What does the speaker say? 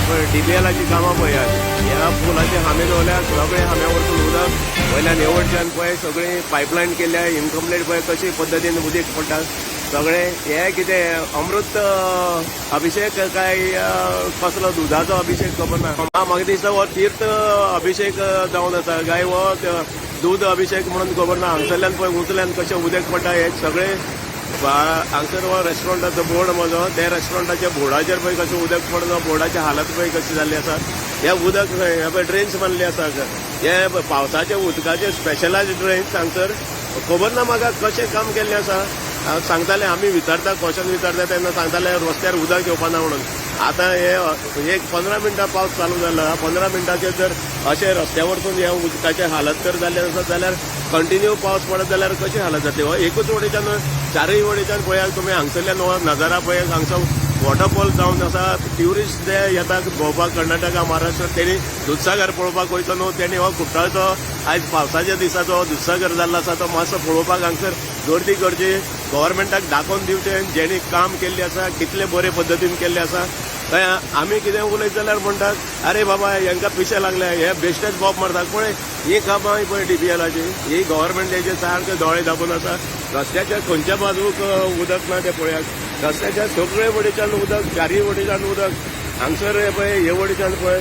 पळय डीपीएलाची कामां पळयात. ह्या पुलाचे खांबे दवरल्या, सगळे खांब्या वरसून उदक. वयल्यान हेवटेच्यान पळय सगळी पायपलायन केल्या इनकम्प्लीट. पळय कशी पद्दतीन उदीक पडटा सगळे. हे कितें अमृत अभिषेक काय कसलो दुधाचो अभिषेक खबर ना. म्हाका दिसता हो तीर्थ अभिषेक जावन आसा काय हो दूध अभिषेक म्हणून खबर ना. हांगसरल्यान पळय उंचल्यान कशें उदक पडटा हे सगळे. हांगसर हो रेस्टॉरंटाचो बोर्ड म्हजो, त्या रेस्टॉरंटाच्या बोर्डाचेर पळय कशें उदक पडून बोर्डाची हालत पळय कशी जाल्ली आसा. हे उदक हे पळय ड्रेन्स बांदले आसा. हे पावसाच्या उदकाचे स्पेशलायज ड्रेन्स हांगसर. खबर ना म्हाका कशें काम केल्लें आसा. सांगताले, आमी विचारता, क्वेश्चन विचारता तेन्ना सांगताले रस्त्यार उदक येवपाना म्हणून. आतां हे एक 15 मिनटां पावस चालू जाला, 15 मिनटाचेर जर अशें रस्त्या वरसून हे उदकाचे हालत जर जाल्ले आसत जाल्यार कंटिन्यू पावस पडत जाल्यार कशी हालत जातली? हो एकूच वटेच्यान, चारय वटेच्यान पळयात तुमी. हांगसरल्यान हो नजारा पळयात. हांगसर वॉटरफॉल जावन आसा. ट्युरिस्ट जे येतात भोंवपाक कर्नाटका, महाराष्ट्र, तेणी दुधसागर पळोवपाक वयचो न्हू, तेणी हो कुट्टाळचो आयज पावसाच्या दिसाचो दुधसागर जाल्लो आसा तो मातसो पळोवपाक हांगसर गर्दी करची. गव्हर्मेंटाक दाखोवन दिवचें जेणी काम केल्लें आसा, कितले बरे पद्दतीन केल्लें आसा. थंय आमी कितें उलयत जाल्यार म्हणटात, "अरे बाबा, हेंकां पिशे लागले, हे बेश्टेच बोब मारतात." पळय ही कामां पळय डीपीएलाची. ही गव्हर्मेंटाचे सारके दोळे दाबून आसा. रस्त्याच्या खंयच्या बाजूक उदक ना तें पळयात. रस्त्याच्या सगळे वटेच्यान उदक, चारय वटेच्यान उदक. हांगसर हे पळय, हे वटेच्यान पळय.